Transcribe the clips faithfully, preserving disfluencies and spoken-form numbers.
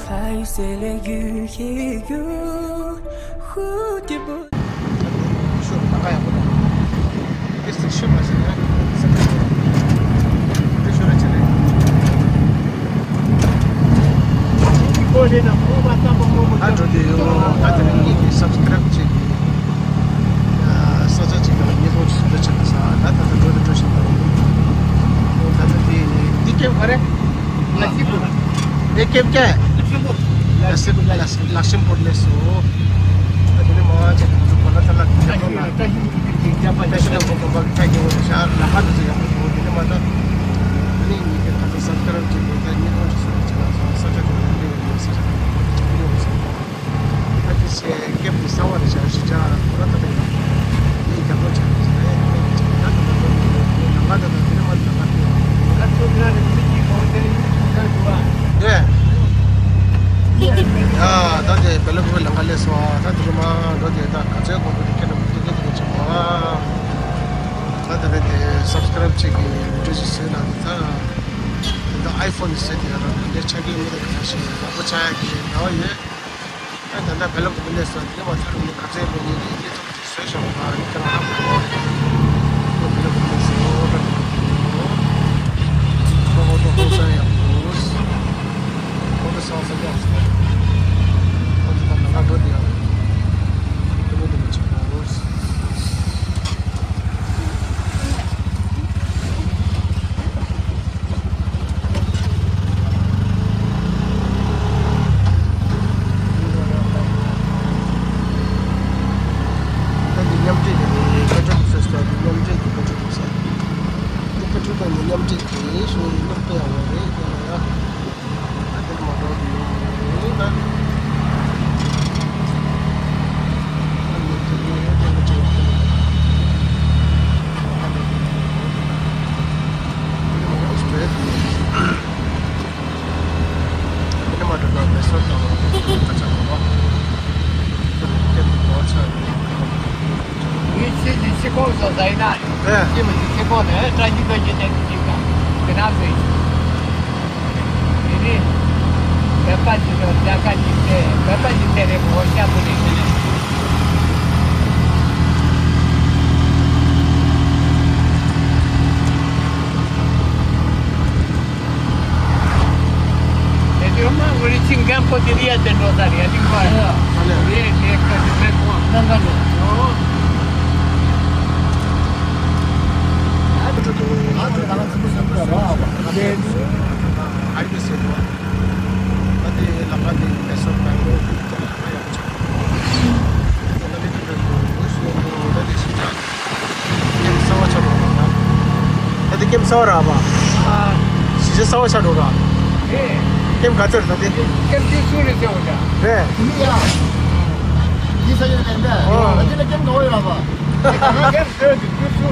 还有谁来遇见有蝴蝶不？ ཤོ་ལ་ཀ་ཡག་པོ་དང་། དེ་སྲིད་ཤོ་མ་ཟིན་ན་སེམས་ཁྲལ། དེ་ཤོ་ར་ཆེ་རེད། ཨ་འགྲོ་དེ་ཡོད། ད་དེ་རིང་ངེད་ཀྱི་སབ་སི་ཀ་རབ་བྱེད་ཀྱི། ས་ཆ་གཅིག་ལ་ཉིས་སྟོང་ཅིག་སུ་འདྲ་ཆགས་ས། ད་ད་ད་འགྲོ་དེ་འགྲོ་བཞིན་པ་རེད། ད་ད་དེ་འདི་ཀེམ་ག་རེ། ལག་ཤེས་པོ། འདི་ཀེམ་ཀ། ལག་ཤེས་པོ། ལག་ཤེས་པོ་ལག་ཤེས་པོ་ལག་ཤེས་པོ་ལས་སོ། ད་དེ་ནི་མ་ཅིག་ཚོ་གོ་ལ་ཐ་ལ་ཐ་ལ་ཐ་ཤི་ལ་གོ་གོ་བ་ཐ་གི་འོ་ཤ་ལ་ཧ་དུ་ཡག་པོ་འདུག་དེ་ནི་མ་ད། ཨ་ནི་ཉིད་ཀྱི་ཁ་ཐུག་སབ་སི་ཀ་རབ་བྱེད་དགོས། ད་ཉིས་སྟོང་ཅིག་སོང་ཅིག་ལ་སོང་ས་ཆ་དེ་ལ་འདི་ཡོད་ས་ཆ་དེ་ཡོད་ས། ད་དེ་ཞེས་ཀེབ་དེ་གསང་བ་རེད་བཞག་ཞིག་ཅག་ཁོ་ན་ད་དེ་ཡིན་རྒྱབ་ལོག་ཆགས་ཀྱི་ཟེར་ནས་ད་ད་ད་ད་ད་ད་ད་ད་ད་དེ་ནི་མ་ད་ད་དེ་ད་ཚོ་ན་རེ་མི་གཅིག་གོང་དེ་ཡིན་ད་འགྲོ་བ། ཨེ། ཡ་ད་དེ་བེ་ལ་ཀུ་ལ་ལང་ཀ་ལས་སོ། ད་དེ་ནི་མ་འགྲོ་དེ་ད་ག་ཚོད་གོང་དུ་དེ་ཁྱེད་ད་དེ་ག་དེ་ག་ཆགས་པ། ད་དེ་རེད་དེ་སབ་སི་ཀ་རབ་ཅིག་གི་བི་ཌིའོ་ཅིག་བཟོས་ན་དེ་ད་དེ་ད་ཨའི་ཕོན་ནས་བཟོས་དེ་ཡ་ར་དེ་འདྲའི་ཆ་རྐྱེན་མི་འདུག་ཁ་ཤས་ཡག་པོ་ཆགས་ཡག་གི་རེ་བ་ཡོད། ཨ་ད་ལྟ་བེ་ལོག་མི་ལས་སོ་དེ་མ་ཚར་མི་ག་ཚོད་ལོ་ཉིས་ཉིས་ཚོ་བཟོས་ཤོག་ཨ་ནི་ཁྱེད་རང་ཧ་གོ་ལོ་བེ་ལོག་མི་ལས་སོ་ད་ཁོ་ཧོ་ཏོ་ཧོ་ས་ཡག་པོ་ཧོ་ཏོ་ས་ས་ཡག་སོ་ཧོ་ཏོ་ད་ནང་ལ་འགྲོ་དེ་ཡག་དེ་མོ་དེ་མོ་ཆགས་པོ་ཧོ། ད་འདི་མཉམ་འབྲེལ་གྱི་རེད། ཀ་ཁྲ་ཀུ་ས་ས་འདི་མཉམ་འབྲེལ་གྱི་ཀ་ཁྲ་ཀུ་ས། འདི་ཀ་ཁྲ་ཀུ་ནི་མཉམ་འབྲེལ་གྱི་ཤོ་ཡིན་ནོ་དཔེ་ཡག་པོ་རེད་ཡ་ལ་ཡ། ད་འདིར་མ་འགྲོ་གི་ཡོད་ད། ངའི་ཁྱེད་ཀྱི་ཁྱི་ཁོག་བཟོ་ཟ་ཡིན་ན། རེད། ཁྱི་མི་ཁྱི་ཁོག་ནས་སྐྲ་གི་ཁ་གི་ནས་ཀྱི་ཅིག་དང་། དེ་ན་ཟེར། དེ་ནི། བོད་པ་ཅིག་དང་རྒྱ་གར་གྱི་ཚེ་བོད་པ་ཅིག་ཚེ་རེ་བོ་ཤ་བུ་ནས་ཟེར་ནས། དེ་དུས་མ་འུ་རི་ཆིང་གམ་པོ་དེ་རི་ཡ་དེ་འགྲོ་ས་རི་ཡ་དེ་མ་རེད། རེད་རེད་ཁ་དེ་མེད་གོ་ནང་ག་འགྲོ། ཨ་ཏི་ལ་ང་ཚོ་ཚོ་ཚོ་ར་བ་ཨ་ཏི་ལ་ང་ཚོ་ཚོ་ཚོ་ར་བ་ཨ་ཏི་ལ་ང་ཚོ་ཚོ་ཚོ་ར་བ་ཨ་ཏི་ལ་ང་ཚོ་ཚོ་ཚོ་ར་བ། ཀེམ་གསར་བ་ཆགས་འགྲོ་ར། ད་དེ་ཀེམ་གསར་བ་ར་བ། ཨ། གཞིས་ཆགས་གསར་བ་ཆགས་འགྲོ་ར། ཨེ། ཀེམ་ག་ཚོད་རེད་ད་དེ། ཀེམ་དེ་སུ་རེད་ཟེར་བ་འདྲ། རེད། ཡིན་ཡ། ཡིན་ས་ཡིན་ལན་འདྲ། ཨོ། ད་དེ་ལ་ཀེམ་ག་བ་ཡོད་ར་བ། ད་ཀེམ་ཟེར་དེ་དུས་སུ།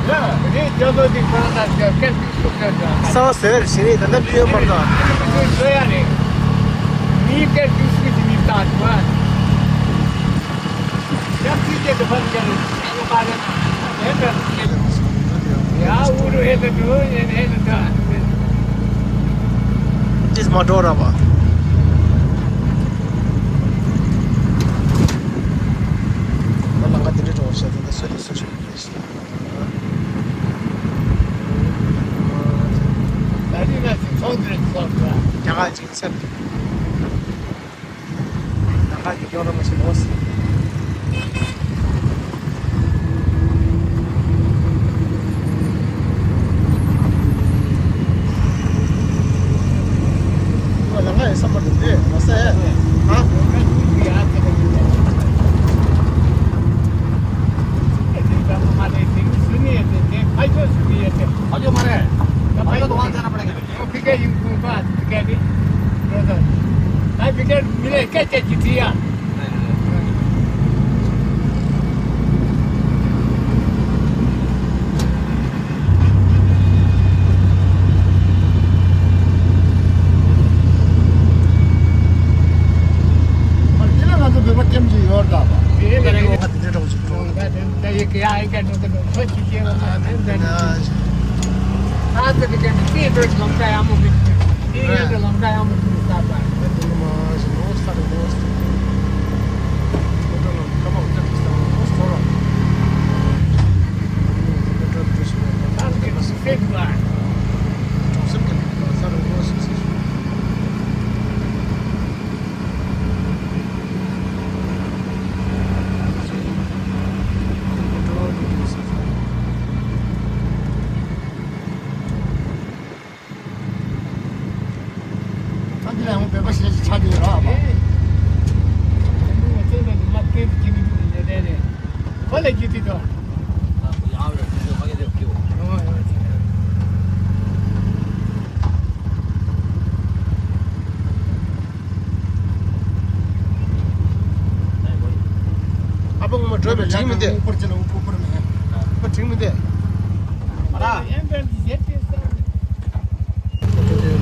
རེད། རེད་རྒྱ་མཚོ་དེ་ཁོ་རང་ད་ཀེམ་དེ་སུ་ཟེར་འདྲ། གསར་བ་ཟེར་བ་ཞིག་རེད་ད་ལྟ་བི་ཡོད་མ་རེད་ད། ཀེམ་དེ་སུ་ཟེར་ཡ་རེད། མི་ཀེམ་དེ་སུ་ཞིག་མི་ལྟ་ཐུབ་ཨ། This is Madura ba. Malanga diri ro sha da so da so shi. Dari na si so diri so da. Jaga jin sen. ད་ཁ་གི་སྐྱོ་རོ་མ་ཤི་མོ་སི། ང་ལ་ང་ཡི་བསམ་པ་འདུག་དེ་མ་ཟད། ཧ། ཕ་ཡོད་མ་རེད། ཕ་ཡོད་དུ་བང་ཚ་ན་པ་ལ། ཕི་ཀེ་ཡིན་ཁུངས་པ་ཕི་ཀེ་དེ། རོ་ད། ད་ཕི་ཀེ་མི་ལས་སྐད་ཆ་ཅིག་དྲིས་ཡ། ཨ་དེ་ལ་ང་ཚོ་བོད་པ་ཀེམ་ཅིག་ཡོད་རེད་ད་པ། དེ་ལ་ང་ཚོ་བོད་པ་དེ་འདྲ་འདྲ་པོ་ཅིག་འགྲོ་གི་འདུག་ད་དེ་ད་ཡི་གེ་ཡ་ཡི་གེ་འགྲོ་གི་འདུག་ཁྱོད་ཅིག་སྐྱེ་བ་མ་དེ་འདྲ་ནི། ད་དེ་གི་དེ་འདྲ་ལམ་ཀ་ཡག་མོ་མི་འདུག་དེ་ཡི་གེ་ལམ་ཀ་ཡག་མོ་འདུག་ད་པ། གྲོང་གསེབ་ཀྱི་གང་ཟག་རང་དབང་ཞིག་ཟེར། ཁོང་གི་འགྲོ་བ་མི་འདུག་ཟེར། ད་འདི་ལ་ཡང་བོད་པ་ཞེ་ཅིག་ཆགས་ཀྱི་ཡོད་རེད་པ། ཨེ། དེ་མོ་ཚོ་ལ་མ་སྐད་ཀྱི་མི་འདུག་ནས་དེ་རེད། ཁོ་ལ་རྒྱུ་དེ་དོ། ཨ་ཕ་ངོ་མ་བྲོས་པའི་དྲིང་མི་འདེད། ཨ་ཕ་དྲིང་མི་འདེད།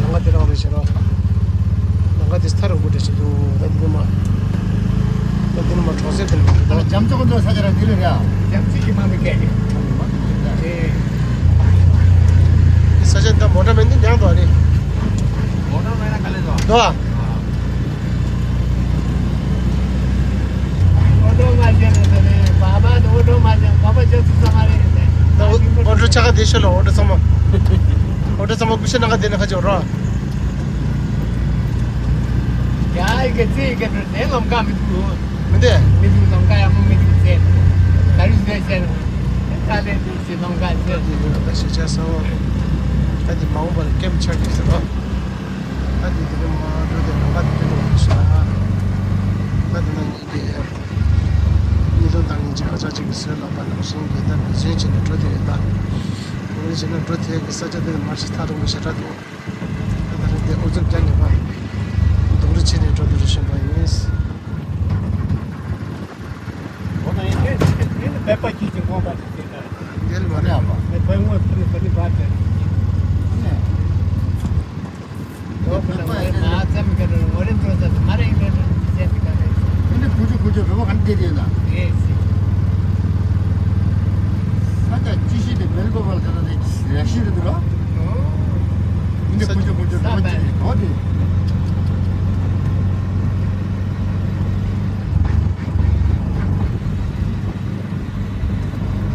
ལང་ཀ་དེ་རང་རེད་ཤག་ར། ལང་ཀ་དེ་ཐག་རིང་པོ་འདྲ་ཞིག་འདུག་ད་འདི་ནས་མར། ད་འདི་ནས་མར་གྲོང་གསེབ་དེ་ནས་མར་འགྲོ། རྒྱ་མཚོ་ཁོ་ཚོ་ས་ཆ་ར་འདི་ལ་རེད་ཨ། རྒྱ་མཚོ་ཡི་མ་མི་སྐད། འདི་ས་ཆ་ད་མོ་ཊ་མེད་འདི་ཉག་འདུག་ཨ་ནི། མོ་ཊ་མེད་ན་ག་ལེ་འདུག་འདུག་ཨ། ཨོ་ཏོ་མ་ཅན་ནི་ཟེར་ནས་བ་བ་ནི་ཨོ་ཏོ་མ་ཅན་བ་བ་ཅན་ཚུགས་ས་མ་རེད་ཟེར། ད་ཨོ་ཏོ་ཆ་ག་དེ་ཤོད་ལ་ཨོ་ཏོ་ཚང་མ། ཨོ་ཏོ་ཚང་མ་ཀུ་ཤ་ནང་ག་དེ་ན་ཁ་ཅིག་རོ། ཡ་ཨི་གེ་ཙི་ཨི་གེ་དེ་ལོང་ཀ་མི་འདུག་མི་འདུག་མི་འདུག་ལོང་ཀ་ཡ་མོ་མི་འདུག་ཟེར། ད་རུ་ཟེར་ཟེར། ད་ལས་དེ་ཞེ་ལོང་ཀ་ཟེར། ད་ཤེས་བྱ་གསར་བ། ད་དེ་མ་འོངས་པར་སྐེམ་ཆགས་ཀྱི་ཟེར་བ། ད་དེ་དེ་རིང་མ་འགྲོ་དེ་ལོང་ཀ་དེ་དེ་འགྲོ་གི་ཤག་ད་དེ་ན་ཉིད་ཀྱི། ཉིས་སྟོང་དང་ཉིས་བརྒྱ་ཁ་ཆག་ཅིག་གི་སྲོལ་ལ་བབས་པ་ནང་བཞིན་གྱི་ད་འབད་བརྩོན་བྱས་ནས་འགྲོ་དེ་ཡོད་ད། འབད་བརྩོན་བྱས་ནས་འགྲོ་དེ་གི་ས་ཆ་དེ་མར་ཞིག་ཐག་རིང་པོ་ཞེ་དྲག་འདུག་ད་ད་རེས་དེ་ཨུ་ཚུགས་རྒྱག་ཉེས་པ། སྡུག་རུས་བྱས་ནས་འགྲོ་དེ་རུ་ཕྱིན་པ་ཡིན། འོ་ན་ཡིན་དེ་དེ་ནི་བོད་པ་སྐྱིད་ཀྱི་ངོ་པ་དེ་དེ་ལྟར། དེ་ལ་མ་རེད་ཨ་མ། དེ་བོད་ངོས་ཕུ་ནི་བོད་ནི་བར་དེ། ནས། ཨོ་ཁོ་ན་མ་རེད་མ་ཙམ་ག་རེ་ངོ་རེ་འགྲོ་ས་མ་རེད་ཡིན་རེད་ཟེར་གི་ག་རེ། ཨ་ནི་ཁུ་ཆུ་ཁུ་ཆུ་བོད་པ་ག་འདྲ་དེ་ཡོད་ན། རེད་ཟེར། ས་ཆ་ཅི་ཞིག་དེ་མེལ་ཀོ་བལ་ཁ་ན་དེ་རེ་ཞིག་རེད་འདུག་རོ། ཨོ། ཨ་ནི་ཁུ་ཆུ་ཁུ་ཆུ་བོད་པ་ཅི་རེད་ཨོ་དེ།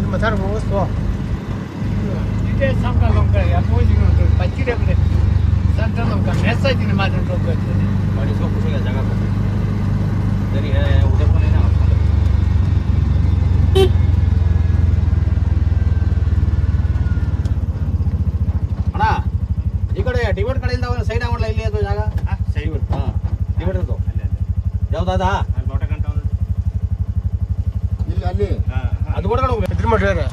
མ་ཐར་འོ་སོ། འདི་འདྲའི་བསམ་ཁ་ལོང་ཀ་ཡག་པོ་ཞིག་ཡོང་འདུག་པ་ཅི་རེད་པ་རེད། བསམ་ཁ་ལོང་ཀ་མེད་ས་ཅིག་ནས་མ་དེ་འགྲོ་དགོས་ཟེར་ནས། बड़ी सो कुछ हो गया जगह को। तेरी है उधर को लेना। అన్నా, ఇక్కడ డివైడ్ కడ వెళ్దాం సైడ్ అవ్వడం లేదు జాగా। సైడ్ డివైడ్ తో. जाओ दादा. लोटा कंटा. ಇಲ್ಲ ಅಲ್ಲಿ. ಅದು ಕೊಡ್ಕೊಂಡು ಹೋಗ್ಬೇಕು. ಎದುರು ಮಾಡ್ರಿ.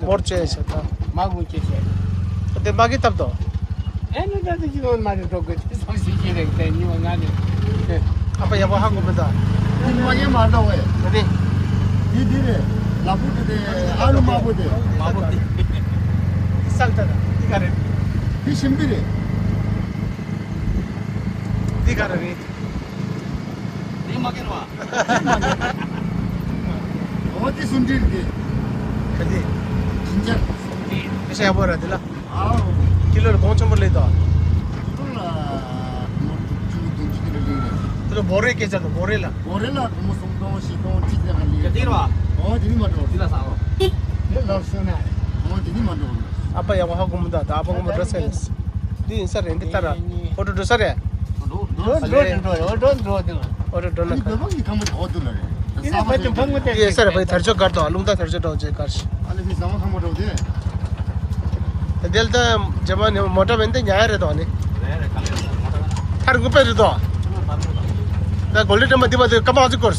ಬೋರ್ಡ್ ಚೇಂಜ್ ಆಯ್ತಾ? ಮಾಗು ಚೇಂಜ್ ಆಯ್ತು. ಮತ್ತೆ ಬಾಗಿ ತಪ್ತು. ಏನು ಅದು ಜೀವನ ಮಾಡಿ ಹೋಗುತ್ತೆ ಸಂಶಯ ಇರುತ್ತೆ ನೀವು ನಾನು. ಅಪ್ಪ ಯಾವಾಗ ಹಾಕೊಂಬಿದ್ದ? ನಿಮಗೆ ಮಾಡ್ದವೆ. ಅದೇ. ಇದ್ದೀರಿ. ಲಪುಟ್ಟಿದೆ. ಹಾಲು ಮಾಗುದೆ. ಮಾಗುದೆ. ಸಾಲ್ತದ. ಈ ಕರೆ. ಈ ಶಿಂಬಿರಿ. दी खा रहे। दी मगन वा। बहुत ही सुंदर दी। कदी। जिंजर। कैसे है वो रहा दिला? आओ। किलो कौन सा ले तो? किलो ला, मोर चू दो किलो ले ले। तो बोरे के चलो, बोरे ला। बोरे ला, कम से कम दो से दो ठीक लगा लिए। कदी वा? बहुत ही मटो। दिला साहब। ये लहसुन है। बहुत ही मटो। आपा यहाँ वहाँ घूमता था, आपा को मद्रास है। འདི་ཡིན་ས་རེད། འདི་ལྟར་ཨོ་ཏོ་འགྲོ་ས་རེད། འགྲོ་འགྲོ་འགྲོ་འགྲོ་འགྲོ་འགྲོ་འགྲོ། ཨོ་ཏོ་འགྲོ་ན་ཁ། འདི་ས་རེད་བའི་དར་ལྕོག་སྒར་དང་རླུང་རྟ་དར་ལྕོག་འགྲོ་བྱེད་སྒར་ཞིག་འདི་ལྟར་རྗེས་མ་ནི་མོ་ཊ་མེན་ཏེ་ཉག་རེད་དོ་ནི། ཐར་དགོས་པ་རེད་དོ། ད་གོ་ལི་དྲན་པ་འདི་པ་དེ་ཀ་མ་ཨ་ཙི་སྐོར།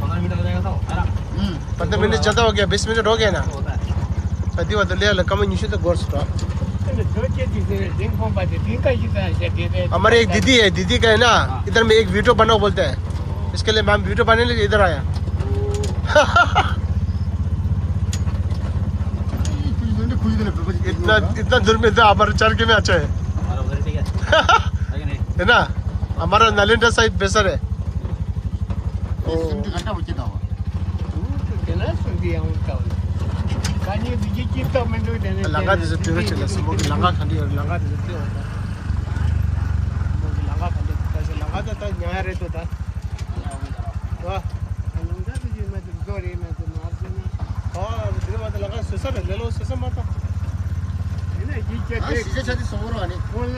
ཨུམ། पन्द्रह मिनट ज़्यादा हो गया, बीस मिनट हो गया ना। पति वा तो ले ला, कम न्यूशु तो गोर सुटा। हमारे एक दीदी है, दीदी का है ना, इधर में एक वीडियो बनाओ बोलते हैं। इसके लिए मैम वीडियो बनाने के लिए इधर आया। इतना, इतना दूर में था, हमारे चढ़ के में अच्छा है। हमारा उधर ठीक है। है कि नहीं? है ना? हमारा नालंदा साइड बेहतर है। ལང་ཀ་དེ་ཚོ་བྲོས་བྱས་ལ་སུ་མོ་གི་ལང་ཀ་ག་འདྲ་ཡོད། ལང་ཀ་དེ་ཚོ་བྲོས་ཡོད། ལང་ཀ་དེ་ཚོ་བྲོས་ཡོད། སུ་མོ་གི་ལང་ཀ་ག་འདྲ་ད་ཤ་ལང་ཀ་ད་ད་ཉ་རེད་དོ་ད། ཨ། ལང་ཀ་དེ་ཚོ་མ་དེ་བཟོ་རེད་མ་དེ་མ་བཟོ་ན། ཨ། དེ་མ་དེ་ལང་ཀ་སུ་ས་ ལེ་ལོ་སོ་སོ་མ་པ། དེ་ནས་ཡིད་ཆེས་ཨ་ཏེ། གཞིས་ཆགས་ཆ་དེ་སོང་རོགས་ནི། ཁོང་ལ་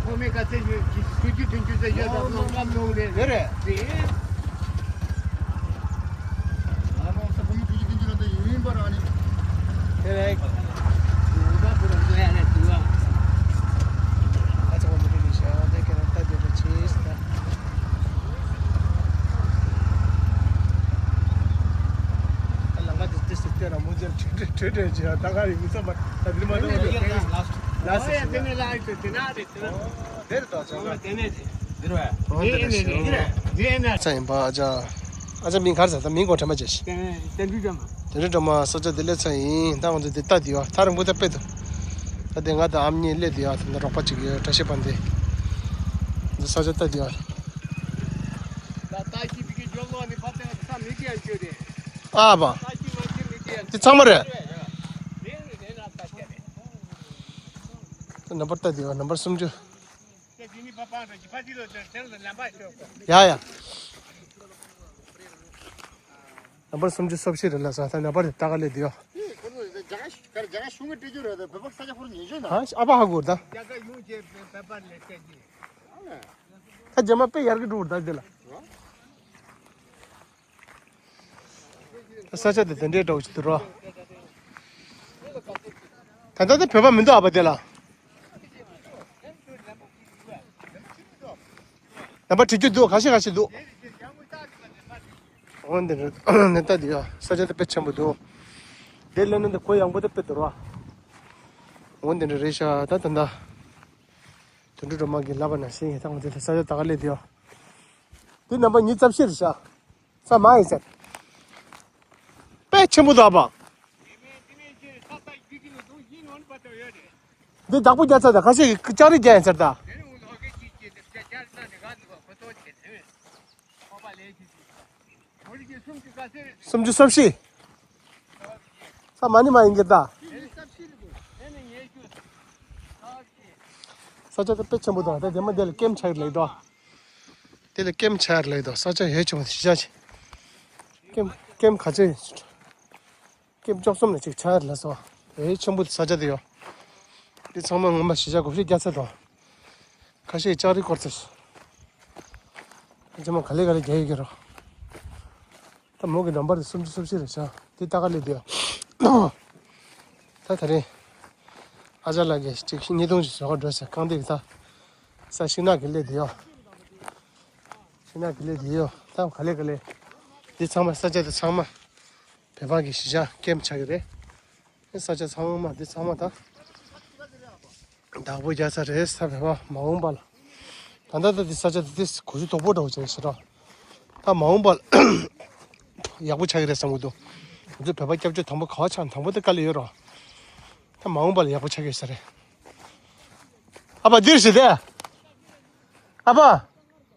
ཁོང་མི་ག་ཚད་ཡོད་ཀྱི་སུ་ཅི་དུན་ཅུ་ཚད་ཡོད་དམ་ལོང་ཀམ་ལོང་རེད། རེད་རེད། དེ། ཨ་མ་ས་བུ་མི་དུན་ཅུ་དུན་ཅུ་ལ་འདི་ཡིན་པ་ར་ནི། དེ་རེད། ད་བུ་ར་འདི་ཡ་རེད་འདུག་ཨ། ཨ་ཚང་མ་མི་འགྲིག་ནི་ཤ་དེ་ཁེ་རང་ལྟ་དེ་རེད་ཆེ་ས། ལམ་ཁ་དེ་ཏི་སི་སྟེ་ར་མོ་ཇེར་ཁྲེ་ཁྲེ་ཁྲེ་ཇི་ད་ག་རི་མི་ཚ་མ་ད་དེ་མ་དེ་མ་དེ་ལ་སི་དེ་ནས་ལ་དེ་དེ་ན་རེད་དེ་ན་དེ་རེད་དོ་ཅང་དེ་ནས་དེ་རེད་དེ་ནས་ས་ཡིན་པ་ཨ་ཅག་ཨ་ཅག་མིང་གར་ཟ་ད་མིང་གོ་དྲན་མ་བྱེད་ཤི། དེ་དེ་འདྲ་མ་དེ་འདྲ་མ་ས་ཆ་དེ་ལས་ཚ་ཡིན། ད་ང་ཚོ་དེ་ལྟ་དེ་ཡོད། ད་རང་པོ་ད་དཔེ་དུ་ད་དེ་ང་དང་ཨམ་གཉིས་སླེབས་དེ་ཡོད། ད་རོགས་པ་གཅིག་ཡོད། བཀྲ་ཤིས་པ་འདི་འདི་ས་ཆ་ལྟ་དེ་ཡོད། ཨ་བ། འདི་ཚང་མ་རེད། ནམ་བར་ལྟ་དེ་ཡོད། ནམ་བར་སུམ་ཅུ། ཡ་ཡ། ནམ་བར་སུམ་ཅུ་སོ་བཞི་རེད་ལ་ས་ད་ནམ་བར་དེ་ལྟ་ག་ལས་དེ་ཡོད། ཨ་ཨ་ཕ་ཧ་གོ་ད། ད་རྗེས་མ་དཔེ་ཡར་གི་འགྲོ་ད་དེ་ལ། ས་ཆ་དེ་དེ་འདྲའི་འདྲ་བོ་ཞིག་འདུག་རོ། ད་ལྟ་དེ་བོད་པ་མི་འདུག་ཨ་ཕ་དེ་ལ། ནམ་བར་དྲུག་ཅུ་འདུག་ཁ་ཤས་ཁ་ཤས་འདུག་འོན་ཏེ་ནི་ད་དེ་ཡ་ས་ཆ་དེ་དཔེ་ཆེན་པོ་འདུག་དེ་ལས་ནི་འདི་གོ་ཡངས་པོ་དེ་དཔེ་འདུག་རོ། འོན་ཏེ་ནི་རེད་ཤག་ད་ད་ད། དོན་གྲུབ་སྒྲོལ་མ་གིས་ལབ་པ་ནང་བཞིན་ཡིན། ད་ང་ཚོ་ལ་ས་ཆ་ད་ག་སླེབས་དེ་ཡོད། འདི་ནམ་བར་ཉི་ཤུ་རྩ་བཞི་རེད་ཤག་ས་མ་ཡིན་ཟེར། དཔེ་ཆེན་པོ་འདུག་ཨ་ཕ། འདི་བདག་པོ་རྒྱག་ཚར་ད་ཁ་ཤས་ཀྱིས་ལྕགས་རི་རྒྱག་ཡིན་ཟེར་ད། སུམ་ཅུ་སོ་བཞི། ས་མ་ནི་མ་ཡིན་གྱི་ད། ས་ཆ་དེ་དཔེ་ཆེན་པོ་འདུག་ད་དེ་མ་དེ་ལ་ཀེམ་ཆགས་ལེགས་འདུག་དེ་ལ་ཀེམ་ཆགས་ལེགས་འདུག་ས་ཆ་ཡོད་ཆུང་ཞི་ཆགས་ཆེ། ཀེམ་ཀེམ་ག་ཚོད་ཡོད། ཀེམ་བཅུ་གསུམ་ལ་གཅིག་ཆགས་ལ་སོ། ཡོད་ཆེན་པོ་ས་ཆ་དེ་ཡོད། དེ་ཚང་མ་ངོ་མ་ཞི་ཆགས་གོ་ཤེས་རྒྱ་ཚ་དང་། ཁ་ཤས་ལྕགས་རི་སྐོར་ཚེ། རྗེས་མ་ག་ལེ་ག་ལེ་རྒྱ་ཡིག་གི་རོ། ད་མོ་གི་ནམ་བར་དེ་སུམ་ཅུ་སོ་བཞི་རེད་ཤག་དེ་ལྟ་ག་ལེ་དེ་ཡ། ད་ད་རེས། ཨ་ཅག་ལགས་ཀྱིས་གཅིག་ཤིང་ཉིས་སྟོང་ཅིག་བཟོ་ག་འགྲོ་ཟེར་རྐང་སྟེགས་ད། ས་ཤིང་ནགས་ཀྱི་ལས་དེ་ཡ། ཤིང་ནགས་ཀྱི་ལས་དེ་ཡ། ད་ག་ལེ་ག་ལེ། འདི་ཚང་མ་ས་ཆ་དེ་ཚང་མ། བོད་པ་གི་གཞིས་ཆགས་ཀེམ་ཆགས་ཀྱི་རེད། ཨེ་ས་ཆ་ཚང་མ་འདི་ཚང་མ་ད། བདག་པོ་རྒྱག་ས་རེད་ས་བོད་པ་མ་འོངས་པ་ལ། ད་ལྟ་ད་འདི་ས་ཆ་འདི་འདི་གོ་ཤུ་དོག་པོ་འདྲ་བོ་བྱས་ཤི་ར། ད་མ་འོངས་པ་ལ་ཡག་པོ་ཆགས་ཀྱི་རེད་བསམ་གི་འདུག་ང་ཚོ་བོད་པ་སྐྱབས་བཅོལ་དང་པོ་ག་བ་ཆགས་དང་པོ་དེ་དཀའ་ལས་ཡོད་ར། ད་མ་འོངས་པ་ལ་ཡག་པོ་ཆགས་ཀྱི་ཡོད་ས་རེད། ཨ་ཕ་འདིར་ཞིག་དེ། ཨ་ཕ།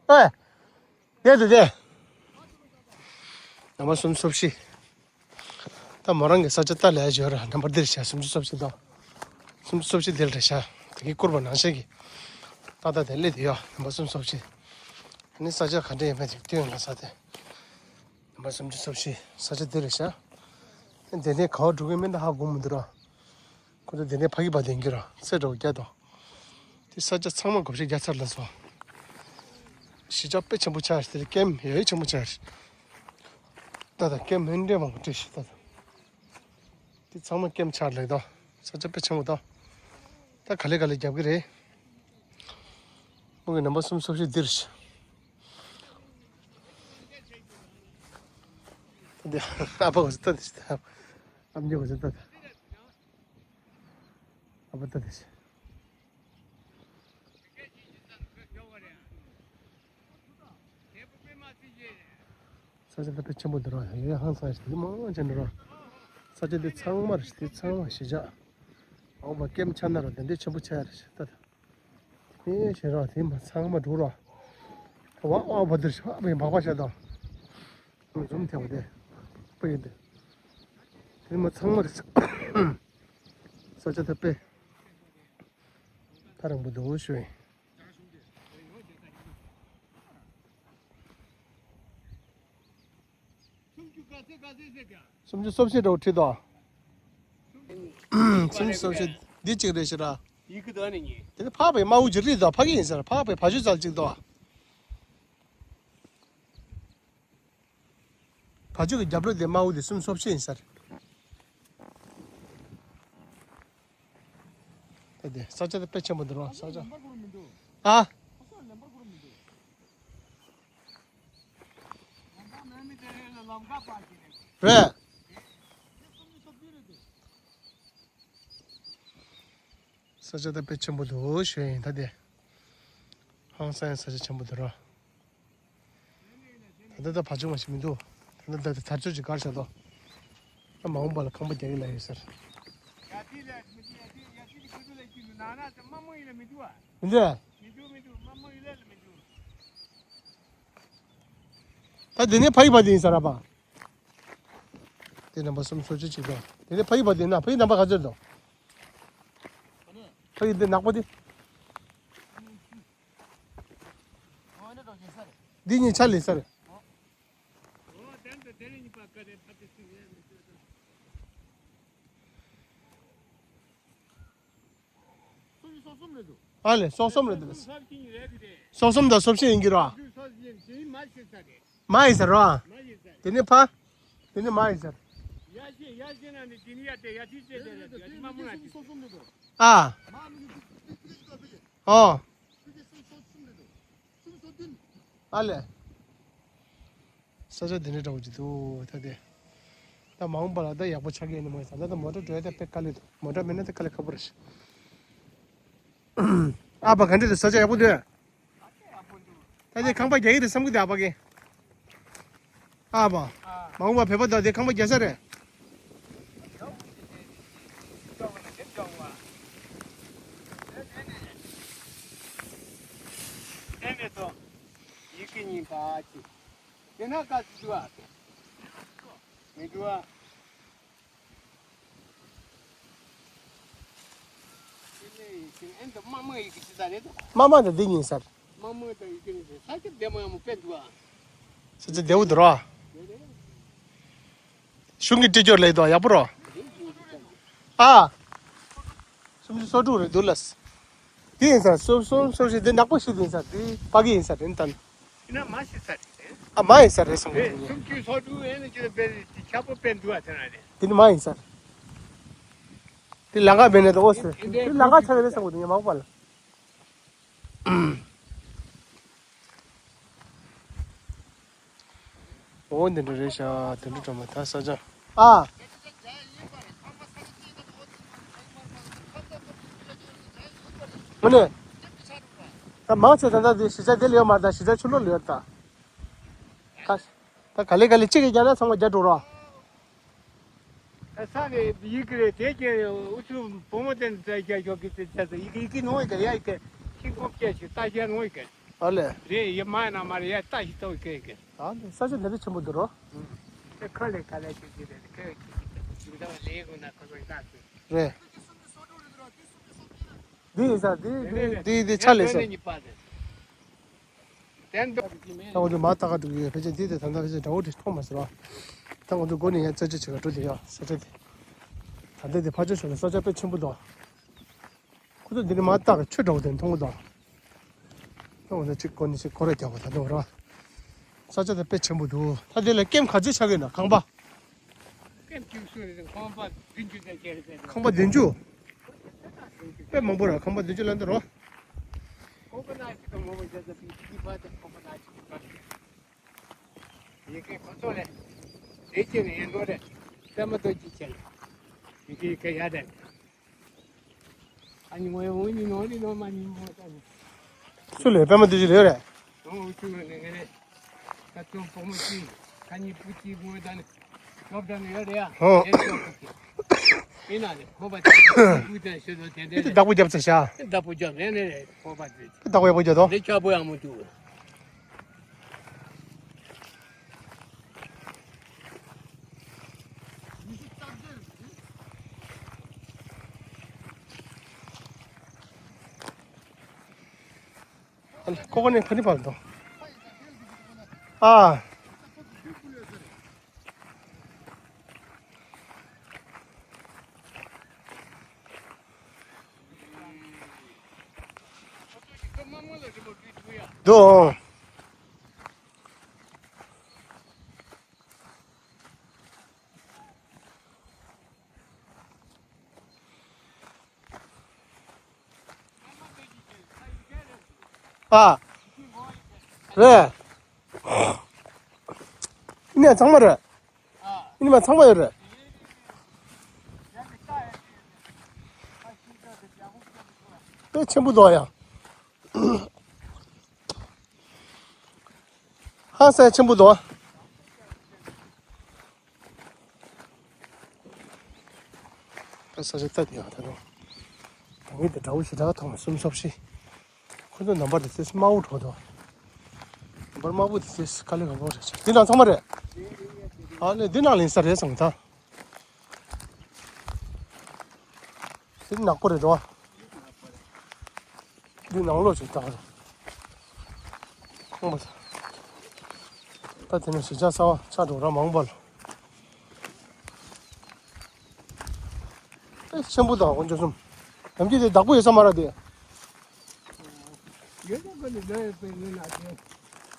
ཨེ། དེ་དེ་དེ། ནམ་བར་སུམ་ཅུ་སོ་བཞི། ད་མོ་རང་གི་ས་ཆ་ལྟ་ལས་ཡོད་ར། ནམ་བར་འདིར་བྱ་སུམ་ཅུ་སོ་བཞི་དང་། སུམ་ཅུ་སོ་བཞི་འདིར་རེད་བྱ། དེ་གི་བསྐུར་བ་ནང་བཞིན་གྱི། ཏག་ཏག་དེ་སླེབས་དེ་ཡོད་ནམ་བར་སུམ་ཅུ་སོ་བཞི། ཨ་ནི་ས་ཆ་ག་འདྲ་ཡིན་མིན་དེ་སྟོན་ཡོང་ལ་ས་དེ། ནམ་བར་སུམ་ཅུ་སོ་བཞི་ས་ཆ་འདིར་རེད་བྱ། དེ་ནས་ག་བ་འགྲོ་གི་མིན་ད་ཧ་གོ་མི་འདུག་ར། ཁོ་ཚོ་དེ་ནས་ཕ་གི་བ་དེ་འགྱུར་ར་ཚེ་འགྲོ་རྒྱ་དང་། དེ་ས་ཆ་ཚང་མ་བགོ་བཤའ་རྒྱག་ཚར་ལ་སོང་། གཞིས་ཆགས་དཔེ་ཆེན་པོ་ཆགས་ཤིག་དེ་ལ་ཀེམ་ཡོད་ཆེན་པོ་ཆགས་ཤིག་ད་ལྟ་ཀེམ་ཧན་འདྲེ་མང་པོ་བྲིས་ཤིག་ད་ལྟ། དེ་ཚང་མ་ཀེམ་ཆགས་ལེགས་དང་ས་ཆ་དཔེ་ཆེན་པོ་དང་། ད་ག་ལེ་ག་ལེ་རྒྱབ་ཀྱི་རེད། མོ་གི་ནམ་བར་སུམ་ཅུ་སོ་བཞི་འདིར་ཤི། ད་དེ་ཨ་ཕ་གོ་ཤི་ད་དེ་ཤི་ད། ཨམ་ཉོ་གོ་ཤི་ད་དེ། ཨ་ཕ་ད་དེ་ཤི། ས་ཆ་དེ་དཔེ་ཆེན་པོ་འདུག་ར། ཡོད་ཧང་སང་ཞིག་འདི་མང་ཆེ་འདུག་ར། ས་ཆ་འདི་ཚང་མ་རེད། འདི་ཚང་མ་གཞིས་ཆགས། འོ་མ་ཀེམ་ཆགས་ན་ར་དེ་འདྲའི་ཆེན་པོ་ཆགས་ཡ་རེད་ད། དེ་ཞེ་ར་དེ་མ་ཚང་མ་འགྲོ་ར། ད་བ་ཨ་བ་འདིར་ཤ་བའི་མག་པ་ཤ་དང་། འཛུམ་ཐེངས་པ་དེ། དཔེ་ཡིན་ཏེ། དེ་མ་ཚང་མ་རེད། ས་ཆ་དེ་དཔེ། ཐག་རིང་པོ་འདུག་ཞུ་ཡིན། སུམ་ཅུ་སོ་བཞི་འདྲ་བོ་བྲིས་དོ། སུམ་ཅུ་སོ་བཞི་འདི་གཅིག་རེད་ཤི་ར། ཡི་གེ་དོ་ནི་ཉེ། དེ་ནི་འཕགས་པའི་དམར་པོ་ཅིག་རིས་དང་འཕགས་ཀྱི་ཡིན་ཟེར། འཕགས་པའི་བ་ཕྱུགས་ཙལ་གཅིག་དོ། བ་ཕྱུགས་ཀྱི་རྒྱབ་ལོགས་དེ་དམར་པོ་དེ་སུམ་ཅུ་སོ་བཞི་ཡིན་ཟེར། ད་དེ་ས་ཆ་དེ་དཔེ་ཆེན་པོ་འདུག་རོ། ས་ཆ། ཨ། རེད། ས་ཆ་ད་དཔེ་ཆེན་པོ་འདུག་ཞུ་ཡིན་ད་དེ། ཧང་སང་ཡང་ས་ཆ་ཆེན་པོ་འདུག་རོ། ད་ལྟ་ད་བ་ཕྱུགས་མ་ཞིག་མི་འདུག་ད་ལྟ་ད་དར་ལྕོག་ཅིག་གར་བཞག་དོ། ད་མ་འོངས་པ་ལ་ཁང་པ་རྒྱག་གི་ལ་ཡོད་ཟེར། མི་འདུག་ད་འདི་ནས་ཕ་ཡི་བ་དེ་ཡིན་ས་ར་པ། དེ་རྣམ་པ་གསུམ་སོ་བཅུ་གཅིག་དང་། དེ་ནས་ཕ་ཡི་བ་དེ་ན་ཕ་ཡི་རྣམ་པ་ག་ཚོད་དང་། ཕ་ཡི་འདི་ནག་པོ་དེ། འདི་གཉིས་ཆ་ལས་ས་རེད། ཨ་ལས་སོ་གསུམ་རེད་འདུག་སོ་གསུམ་དང་སོ་བཞི་ཡིན་གྱི་རོ། མ་ཡིན་ས་རོ། དེ་ནས་ཕ། དེ་ནས་མ་ཡིན་ས། ཨ། ཨོ། ཨ་ལས། ས་ཆ་འདི་འདྲ་འདྲ་བོ་ཅིག་འདུག་ད་དེ། ད་མ་འོངས་པ་ལ་ད་ཡག་པོ་ཆགས་ཀྱི་ཡིན་ནི་མ་ཡིན་ས། ད་ད་མོ་ཊ་འགྲོ་ཡ་ད་དཔེ་དཀའ་ལས་འདུག་མོ་ཊ་མེད་ན་ད་དཀའ་ལས་ཁག་པོ་རེད་ཤག་ཨ་ཕ་ག་འདྲ་འདུག་ས་ཆ་ཡག་པོ་འདུག་ད་དེ་ཁང་པ་རྒྱག་གི་རེད་བསམ་གི་འདུག་ཨ་ཕ་གི། ཨ་ཕ། མ་འོངས་པ་བོད་པ་དང་དེ་ཁང་པ་རྒྱག་ས་རེད། ཡི་གེ་གཉིས་པ་གཅིག་དེ་ན་ག་ཚོད་འདུག་ཨ། མི་འདུག་ཨ། དེ་ནས་ཡི་གེ་ཨེ་འདི་དམར་དམར་ཡི་གེ་ཅི་ད་རེད་དོ། དམར་དམར་དང་འདི་གཉིས་ཟེར། དམར་དམར་དང་ཡི་གེ་ནི་ས་ཆ་བདེ་མོ་ཡག་མོ་དཔེ་འདུག་ཨ། ས་ཆ་བདེ་བོ་འདུག་རོ། དེ་རེད། གཞུང་གི་སྤྲི་སྐྱོར་ལས་དོ་ཡག་པོ་རོ། ཨ། སུམ་ཅུ་སོ་དྲུག་རེད་འདུག་ལགས། འདི་ཡིན་ས་སོ་སོ་སོ་ཞིག་འདི་ནག་པོ་ཞིག་འདི་ཡིན་ས་འདི་ཕ་གི་ཡིན་ས་རེད་ད། ཡིན་ན་མ་ཤི་ས་རེད། ཨ་མ་ཡིན་ས་རེད་བསམ་གི་འདུག་ངས། སུམ་ཅུ་སོ་དྲུག་ཡིན་ན་ཅི་ལ་དཔེ་ཆགས་པོ་དཔེ་འདུག་ཨ་ཐོན་ཨ་རེད། འདི་ནི་མ་ཡིན་ས་རེད། འདི་ལང་ཀ་མེད་ནས་ད་ཨོ་ཟེར་འདི་ལང་ཀ་ཆགས་རེད་བསམ་གི་འདུག་ངས་མ་འོངས་པ་ལ། འོ་འདི་འདྲ་རེད་ཤག་དེ་འདྲ་འགྲོ་མ་ཐག་ས་ཆ། ཨ། དངོས་གནས། ད་མང་ཆེ་ད་ལྟ་འདི་གཞིས་ཆགས་འདི་ལ་ཡོད་མ་རེད་ད་གཞིས་ཆགས་ཕྱི་ལོགས་ལ་ཡོད་ད། ད་ད་ག་ལེ་ག་ལེ་གཅིག་གིས་རྒྱག་ན་ཚང་མ་རྒྱག་འགྲོ་རོགས། ས་རེད་ཡིག་རེད་དེ་ཀྱི་འུ་ཚོ་བུ་མོ་དེ་འདྲ་རྒྱག་ཞོག་གི་དེ་ཆ་ས་ཡི་གེ་ཡི་གེ་ནོར་ག་ཡ་ཡི་གེ་ཤིང་ཀོབ་སྐྱེ་ཞིག་ལྟ་རྒྱ་ནོར་གི་ཨ་ལས། རེད་ཡི་མ་ཡ་ན་མ་རེད་ཡ་ལྟ་ཞིག་ལྟ་གི་གི་ཨ་ལས་ས་ཆ་འདི་འདྲ་ཆེན་པོ་འདུག་རོ། དེ་ཁ་ལས་ཁ་ལས་ཅིག་ཅིག་རེད་ཁ་ཡོད་ཅིག་ཅིག་ཅིག་ཅིག་ད་ལས་དགོས་ན་ཁོ་ཚོ་ཡི་ལྟ་ཟེར། རེད། འདི་ཡིན་ས་འདི་འདི་འདི་འདི་ཆ་ལས་ས། ད་འོ་དེ་མ་ལྟ་ག་འགྲོ་གི་ཡོད་ཕལ་ཆེར་འདི་དེ་ད་ལྟ་ཕལ་ཆེར་དགྲ་བོ་དེ་མཐོང་མ་ཟེར་བ། ད་ང་ཚོ་སྒོ་ནས་ཡར་རྩད་གཅོད་བྱེད་ག་འགྲོ་དེ་ཡོད་ས་ཆ་དེ། ད་ལྟ་དེ་ཕར་ཕྱོགས་ཕྱོགས་ལ་ས་ཆ་དཔེ་ཆེན་པོ་འདུག་ཁོ་ཚོ་འདི་ནས་མ་ལྟ་ག་ཆུ་འདྲ་བོ་དེ་མཐོང་གི་འདུག་ད་ང་ཚོ་གཅིག་སྒོ་ནས་གཅིག་སྐོར་ར་རྒྱག་གོ་ད་འདུག་ར། ས་ཆ་དེ་དཔེ་ཆེན་པོ་འདུག་ད་དེ་ལ་ཀེམ་ག་ཚོད་ཆགས་ཀྱི་ན་ཁང་པ། ཀེམ་བཅུ་གསུམ་རེད་ཁང་པ་བདུན་ཅུ་དང་བརྒྱད་རེད། ཁང་པ་བདུན་ཅུ། དཔེ་མང་པོ་ར་ཁང་པ་བདུན་ཅུ་ལ་འདི་རོ། ཁང་པ་ན་ཞིག་གི་ངོ་བོ་རྒྱ་ས་པི་ཅི་པ་དང་ཁང་པ་ན་ཞིག་གི་པ་ཡི་གེ་ཁོ་ཚོ་ལས་དེ་ཅི་ནས་ཡིན་ནོ་རེད། པད་མ་རྡོ་རྗེ་ཆེ་ལ་ཡི་གེ་ཡི་གེ་ཡ་རེད། ཨ་ནི་ངོ་ཡ་འོ་ནི་ནོ་ནི་ནོ་མ་ནི་མོ་ད་ནི། སུ་ལས་པད་མ་རྡོ་རྗེ་ལས་རེད། ཨོ་ཨུ་ཆུ་ནི་ངེ་རེད། ད་ཚོ་བུ་མོ་ཅི་ཁ་ཉི་པུ་ཅི་ངོ་ད་ནི། ལོབ་ད་ནི་ཡོད་རེད་ཡ། ཨོ། ཡེ་ཤོ་ཀི་ཀི། ཨི་ན་ནི་ཁོ་པ་ཅི་པུ་ཅི་ཤོ་ལོ་དེ་དེ་དེ་བདག་པོ་རྒྱབ་ཚ་ཤ། བདག་པོ་རྒྱབ་ནི་ནི་རེད་ཁོ་པ་ཅི། བདག་པོ་ཡག་པོ་རྒྱབ་དོ། ནི་ཆ་པོ་ཡག་མོ་འདུག་ཁོ་ཁོ་ནས་ཕ་ནི་བར་དོ། ཨ། འདུག་ཨ། རེད། ཨ་ནི་ཚང་མ་རེད། ཨ་ནི་མ་ཚང་མ་ཡོད་རེད། དཔེ་ཆེན་པོ་འདུག་ཡ། ཧང་སང་ཆེན་པོ་འདུག་ཨ། ད་ས་ཆ་ལྟ་དེ་ཡང་ད་དུང་། ད་ངས་དེ་འདྲ་བོ་ཞེ་དྲག་མཐོང་། སུམ་སོབ་ཤི། ཁོ་ཚོ་ནམ་བར་དེ་ཚོས་དམར་པོ་འགྲོ་འདུག་ནམ་བར་དམར་པོ་དེ་ཚོས་དཀའ་ལས་ཁག་པོ་རེད་ཤག་འདི་ནང་ཚང་མ་རེད། ཨ་ལས་འདི་ནང་ལེན་ས་རེད་བསམ་ད། དེ་ནག་པོ་རེད་དོ། འདི་ནང་ལོགས་ཅིག་བཏང་རེད། ཁོང་པ། ད་དེ་ནས་གཞིས་ཆགས་གསར་པ་ཆགས་འགྲོ་ར་མང་པ་ལ། ཨེ་ཆེན་པོ་དང་དཀོན་མཆོག་གསུམ། ནམ་རྒྱུན་དེ་བདག་པོ་ཡོད་ས་མ་རེད་དེ། ཡོད་ད་ཁོ་ནི་ལོས་པའི་ངོས་ན་དེ།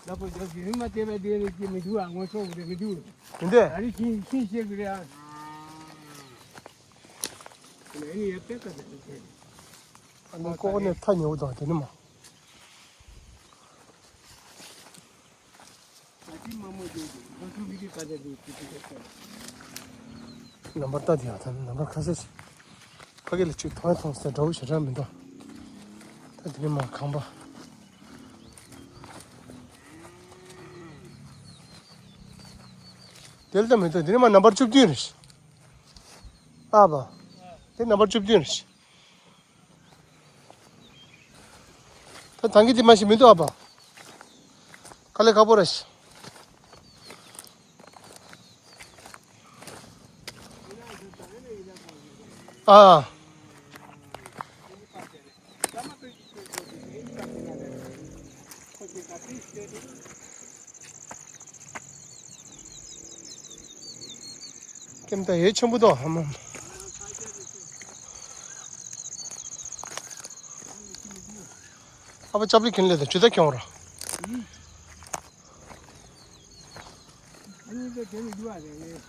ལ་པོ་ཇོ་ཞིག་མ་དེ་བས་དེ་ནི་ཅི་མི་འདུག་ཨ་ངོ་ཤོག་རེ་མི་འདུག་མི་འདུག་ཨ་རི་ཤིང་ཤིང་ཤེས་གི་རེད་ཨ། ཁོ་ནི་ཨ་ནི་ཡ་པེ་ཀ་དེ་ནི་དེ། ཨ་ནི་ཀོ་ཀོ་ནི་ཐ་ཉེ་བོ་དང་དེ་ནི་མ། ཨ་ཅི་མ་མོ་དེ་དེ་ཁོ་ཚོ་མི་དེ་ཀ་དེ་དེ་དེ་དེ་དེ། ནམ་བར་ལྟ་དེ་ཡང་ཐང་ནམ་བར་ཁ་ཤས་ཤིག་ཕ་གི་ལ་ཅིག་མཐོང་མཐོང་ཟེར་འདྲ་བོ་ཞེ་དྲག་མི་འདུག་ད་དེ་ནི་མ་ཁང་པ། དེ་ལ་ད་མི་འདུག་དེ་ནི་མ་ནམ་བར་བཅུ་བདུན་རེད། ཨ་བ། དེ་ནམ་བར་བཅུ་བདུན་རེད། ད་ཐང་གི་དེ་མ་ཞིག་མི་འདུག་ཨ་བ། དཀའ་ལས་ཁག་པོ་རེད། ཨ། ཀེམ་ད་ཡེ་ཆེན་པོ་དོ་ཧ་མ། ཨ་བ་ཅབ་ལི་ཁྱེར་ལེ་ད་ཇུ་ད་ཁྱོང་ར། ཨ་ནི་ད་དེ་མི་འདུག་ཨ་རེད།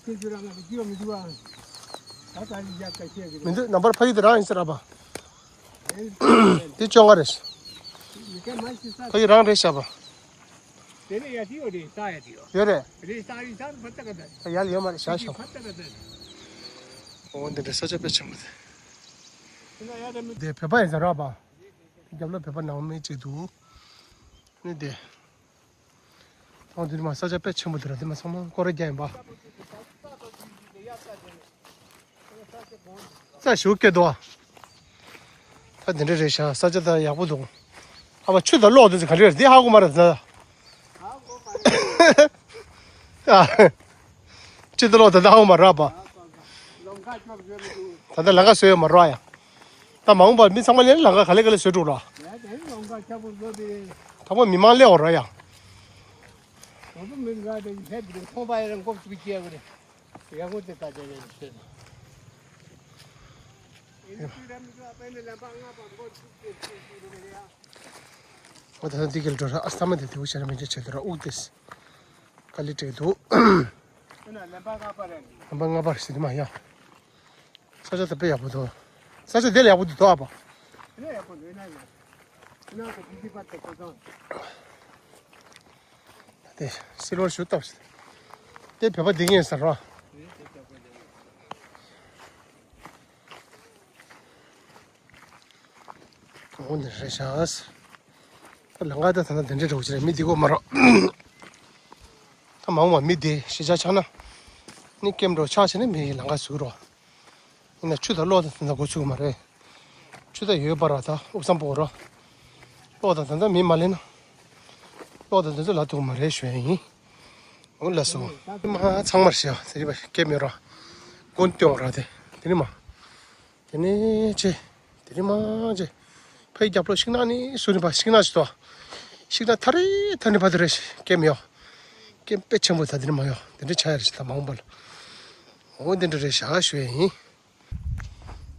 ཁྱེད་ཚོ་རང་ང་ཚོ་སྐྱིད་པ་མི་འདུག་ཨ། ད་ད་རི་རྒྱག་ཀ་ཤེས་གི་མི་འདུག་ནམ་བར་ཕ་ཡུལ་དེ་རང་ཡིན་ཟེར་ར་བ། དེ་བཅོ་ལྔ་རེད། མི་ཀ་མ་ཤི་ས། ཕ་ཡུལ་རང་རེད་ཤག་བ། དེ་ནས་ཡ་ཤི་ཡོད་རེད་ས་ཡ་དེ་ཡོད། ཡོད་རེད། རེད་ས་རེད་ས་ཕ་ཏ་ཀ་ད། ད་ཡར་ཡོད་མ་རེད་ཤག་ཤག་ཕ་ཏ་ཀ་ད། འོ་འདི་འདྲ་ས་ཆ་དཔེ་ཆེན་པོ་དེ། དེ་ན་ཡ་ད་མི། དེ་བོད་པ་ཡིན་ཟེར་ར་བ། རྒྱབ་ལ་བོད་པ་ནང་མི་གཅིག་འདུག་ནི་དེ། ཨོ་འདི་མ་ས་ཆ་དཔེ་ཆེན་པོ་འདི་ར་འདི་མ་ཚང་མ་སྐོར་ར་རྒྱག་ཡིན་པ། ས་ཞུ་སྐད་དོ། ད་འདི་འདྲ་རེད་ཤག་ས་ཆ་ད་ཡག་པོ་འདུག་ཨ་མ་ཆུ་ད་གློག་འདི་ག་འདྲ་རེད་འདི་ཧ་གོ་མ་རེད་ད། ཨ། ཅི་ད་ལོ་ད་ད་ཧ་གོ་མ་རེད་པ། ད་ད་ལམ་ཁ་བཟོས་ཡོད་མ་རེད་ཡ། ད་མ་འོངས་པར་མི་ཚང་མ་ལ་ལམ་ཁ་ག་ལེ་ག་ལེ་བཟོས་འགྲོ་ར། ད་མ་མི་མང་སླེབས་འོ་ར་ཡ། ཨོ་ད་ད་འདི་གལ་འགྲོ་ར་ཨ་ས་མ་དེ་དེ་བུ་ཤ་ར་མི་འཇོག་བྱེད་དུ་ར་དབུགས་དེ། དཀའ་ལས་སྤྲད་འདུག་ཨ་ན་ལམ་པ་ལྔ་པ་རེད། ལམ་པ་ལྔ་པ་རེད་ཟེར་དུས་མ་ཡ། ས་ཆ་ད་དཔེ་ཡག་པོ་འདུག་ས་ཆ་དེ་ལ་ཡག་པོ་འདུག་དོ་ཨ་པ། དེ་ལ་ཡག་པོ་འདུག་ན་ཡ། ཨ་ན་ད་དེ་དེ་པ་དེ་ཁོ་ཚང་། དེ་སིལ་བར་ཞུ་སྟབས། དེ་བོད་པ་འདི་ངས་ཟེར་རོ། འོ་འདི་རེད་ཤག་ད་ལམ་ཁ་ད་ད་ད་དེ་འདྲའི་འགྲོ་གི་རེད་མི་འདི་གོ་མ་རོགས། ད་མ་འོངས་པ་མི་འདི་གཞིས་ཆགས་ཆགས་ན། ནི་ཀེམ་འགྲོ་ཆགས་བྱས་ནས་མི་ལམ་ཁ་བཟོས་རོགས། ཡིན་ན་ཆུ་དང་གློག་དང་དེ་འདྲ་འགོ་ཚུགས་ཀྱི་མ་རེད། ཆུ་དང་ཡོད་པ་ར་ད་དབུགས་སམ་པོ་ར། གློག་དང་དེ་འདྲ་མི་མ་ལེན་ན། གློག་དང་དེ་ཚོ་ལ་ཐུག་མ་རེད་ཞུ་ཡ་ཡིན། འོ་ལགས་སོ། མ་ཚང་མར་ཞེས་དེ་རིགས་པ་སྐད་མེད་ར། མགོ་སྟོན་ར་དེ། དེ་ནི་མ། དེ་ནི་ཅི། དེ་ནི་མ་ཅི། ཕའི་རྒྱབ་ལོགས་ཤིང་ནགས་ནི་སུ་ནི་པ་ཤིང་ནགས་ཞིག་ཏོ། ཤིང་ནགས་ཐ་རེ་ཐ་ནི་པ་དེ་རེ་ཞིག་སྐད་མེད་ཡོ། སྐད་དཔེ་ཆེན་པོ་ད་དེ་ནི་མ་ཡོ། དེ་འདྲ་ཆ་ཡ་རེ་ཞིག་ད་མ་འོངས་པ་ལ། འོ་དེ་འདྲ་རེད་ཤག་ཞུ་ཡ་ཡིན།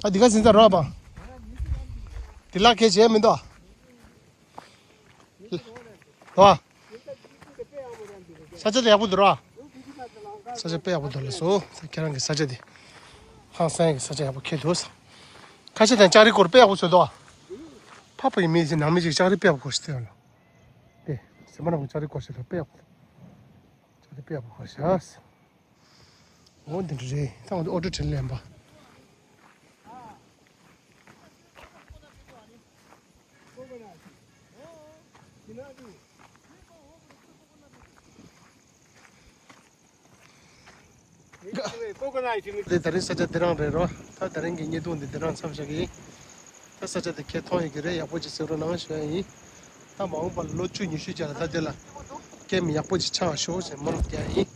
ཨ་འདི་ག་ཟིན་ཚར་རོགས་པ། འདི་ལ་ཁེ་བྱས་མི་འདུག་ལོ། ས་ཆ་དེ་ཡག་པོ་འདུག་ར། ས་ཆ་དཔེ་ཡག་པོ་འདུག་ལགས་སོ། ད་ཁྱེད་རང་གི་ས་ཆ་དེ། ཧང་སང་གི་ས་ཆ་ཡག་པོ་ཁེལ་འདུག་ཁ་ཆེ་དང་ལྕགས་རི་སྐོར་དཔེ་ཡག་པོ་བཟོས་འདུག་ཕ་ཕ་ཡི་མི་ཞིག་ནང་མི་ཞིག་ལྕགས་རི་དཔེ་ཡག་པོ་སྐོར་ཞིག་བལྟས་ཡོང་ལ། དེ། ཟི་མ་ནག་པོ་ལྕགས་རི་སྐོར་ཞིག་དང་དཔེ་ཡག་པོ། ལྕགས་རི་དཔེ་ཡག་པོ་སྐོར་ཞིག་འོ་འདི་འདྲ་རེད། ད་འོ་འདི་ཨོ་ཊོ་དྲིན་ལན་པ། འདི་ད་རིང་ས་ཆ་འདི་རང་རེད་རོ། ད་ད་རིང་གི་བརྙན་ཐུང་འདི་འདི་རང་མཚམས་བཞག་གི་ཡིན། ད་ས་ཆ་དེ་ཁྱེད་མཐོང་ཡོད་ཀྱི་རེད། ཡག་པོ་ཅིག་གཟིགས་རོགས་གནང་ཞུ་ཡ་ཡིན། ད་མ་འོངས་པ་ལ་ལོ་བཅུ་ཉི་ཤུ་རྗེས་ལ་ད་དེ་ལ་ཀེམ་ཡག་པོ་ཅིག་ཆགས་ཤོག་ཅེས་སྨོན་ལམ་རྒྱག་ཡ་ཡིན།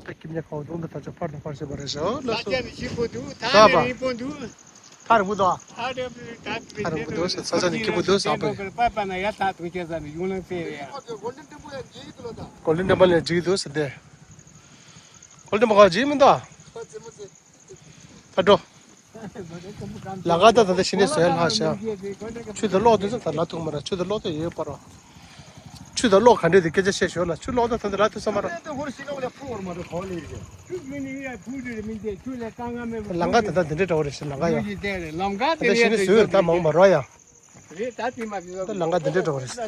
ད་ཀེམ་ཉག་ཁའོ་གདོང་དུ་ད་ཆ་ཕར་དང་ཕར་བྱེད་པ་རེད་ཤག་ལགས་སོ། ས་ཆ་ནི་སྐྱིད་པོ་འདུག་ད་ནི་རིང་པོ་འདུག་ཐག་རིང་པོ་འདུག་ཨ། ཐག་རིང་པོ་འདུག་ས་ཆ་ནི་སྐྱིད་པོ་འདུག་ཟ་པ་རེད། པ་པ་ན་ཡ་ཐག་དུང་ཆེ་ས་ནི་ཡུང་ལང་ཚེ་རེད་ཡ། གོ་ལི་འདྲ་མ་ལ་འཇིག་འདུག་ཟེར་ཏེ། གོ་ལི་འདྲ་མ་ག་འཇིག་མི་འདུག་ད་འགྲོ། ལམ་ཁ་ད་ད་ལྟ་ཤི་ནས་བཟོས་ལྷག་ཤག་ཆུ་ད་གློག་དུས་ཙམ་ད་ལ་ཐུག་མ་ར། ཆུ་ད་གློག་ད་ཡོད་པ་ར། ཆུ་དང་གློག་ག་འདྲས་དེ་སྐད་ཆ་བཤད་ཞོར་ལ་ཆུ་གློག་དང་ད་ལྟ་ལ་ཐུག་ས་མ་རེད། ལམ་ཁ་ད་ལྟ་འདི་འདྲས་འདྲ་བོ་རེད་ཤག་ལམ་ཁ་ཡང་ད་ལམ་ཁ་དེ་ད་ཞིག་ནི་ཟོས་ད་མང་མ་རོ་ཡ། ད་ལམ་ཁ་འདི་འདྲས་འདྲ་བོ་རེད། ལམ་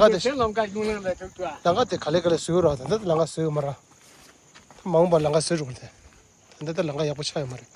ཁ་དེ་ལམ་ཁ་དེ་ག་ལེ་ག་ལེ་བཟོས་རོགས། ད་ལྟ་ལམ་ཁ་བཟོས་ཡོད་མ་རེད། ད་མ་འོངས་པ་ལམ་ཁ་བཟོས་རོགས་ཟེར། ད་ལྟ་ལམ་ཁ་ཡག་པོ་ཆགས་ཡོད་མ་རེད།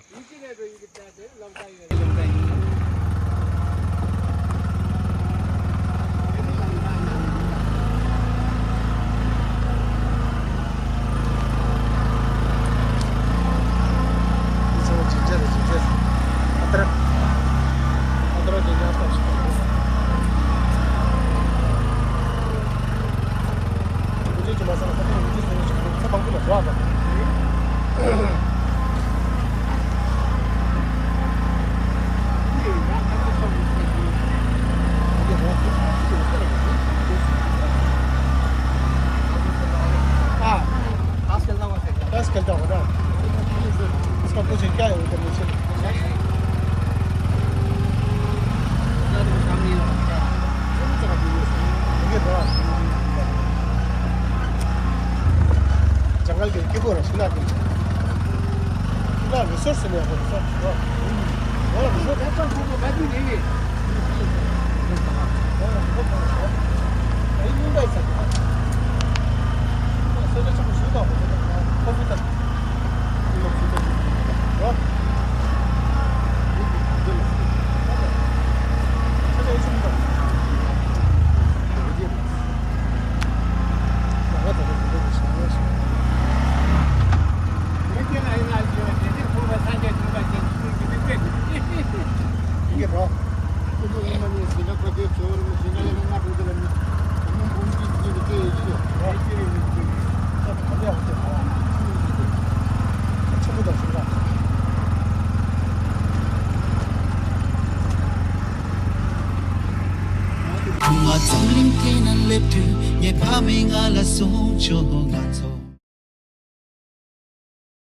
जंगल के के बोरा सुना के ना रिसोर्स नहीं है। रिसोर्स वो रिसोर्स है तो वो बात ही नहीं है। ང་འཛམ་གླིང་སྟེང་ན་སླེབས་དུས་ངའི་ཕ་མས་ང་ལ་གསུངས་བྱུང་། ང་ཚོ།